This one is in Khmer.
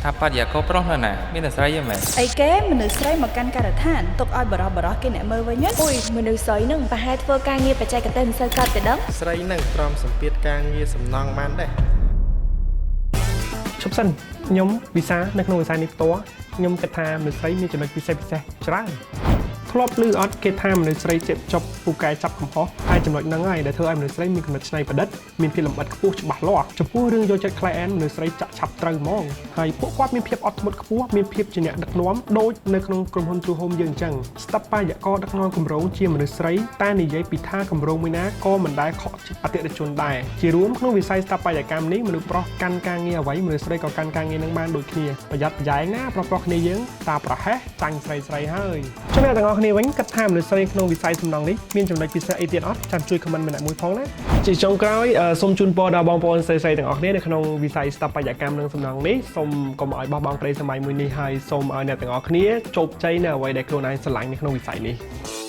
ស្ថាបត្យករប្រុសនៅណាមានតែស្រីទេមែន អីគេមនុស្សស្រីមកកាន់ការដ្ឋានទុកឲ្យបរោះបរោះគេអ្នកមើលវិញណា អុយមនុស្សស្រីនឹងប្រហែលធ្វើការងារបច្ចេកទេសមិនសូវកើតទេដឹង ស្រីនឹងទ្រាំសម្ពាធការងារសំណង់បានដែរ ឈប់សិនខ្ញុំវិសានៅក្នុងវិស័យនេះផ្ទាល់ខ្ញុំគិតថាមនុស្សស្រីមានចំណុចពិសេសពិសេសច្រើនធ្លាប់ឮអត់គេថាមនុស្សស្រីចេបចប់ពូកែចាប់កំហុសហើយចំណុចហ្នឹងហើយដែលធ្វើឲ្យមនុស្សស្រីមានគំនិតច្នៃប្រឌិតមានភាពលម្អិតខ្ពស់ច្បាស់លាស់ចំពោះរឿងយកចិត្ត client មនុស្សស្រីចាក់ឆាប់ត្រូវហ្មងហើយពួកគាត់មានភាពអត់ធ្មត់ខ្ពស់មានភាពជាអ្នកដឹកនាំដូចនៅក្នុងក្រុមហ៊ុន True Home យើងអញ្ចឹងស្ថាបត្យករដឹកនាំគម្រោងជាមនុស្សស្រីតែនិយាយពីថាគម្រោងមួយណាក៏មិនដែលខកចិត្តអតិថិជនដែរជារួមក្នុងវិស័យស្ថាបត្យកម្មនេះមនុស្សប្រុសកាន់ការងារអ្វីមនុស្សស្រីក៏កាន់ការងារនឹងបានដូចគ្នាប្រយ័ត្នប្រយែងណាប្រុសៗគ្នាយើងតាប្រហែសចាញ់ស្រីស្រីហើយចំណែកទាំងអស់គ្នាវិញគិតថាមនុស្សស្រីក្នុងវិស័យសំណង់នេះមានចំណុចពិសេសអីទៀតអត់ចាំជួយ comment ម្នាក់មួយផងណាជាចុងក្រោយអឺសូមជូនពរដល់បងប្អូនស្រីៗទាំងអស់គ្នានៅក្នុងវិស័យស្ថាបត្យកម្មនិងសំណង់នេះសូមកុំឲ្យបោះបង់ក្តីសម័យមួយនេះហើយសូមឲ្យអ្នកទាំងអស់គ្នាជោគជ័យនៅអ្វីដែលខ្លួនឯងស្រឡាញ់នៅក្នុងវិស័យនេះ។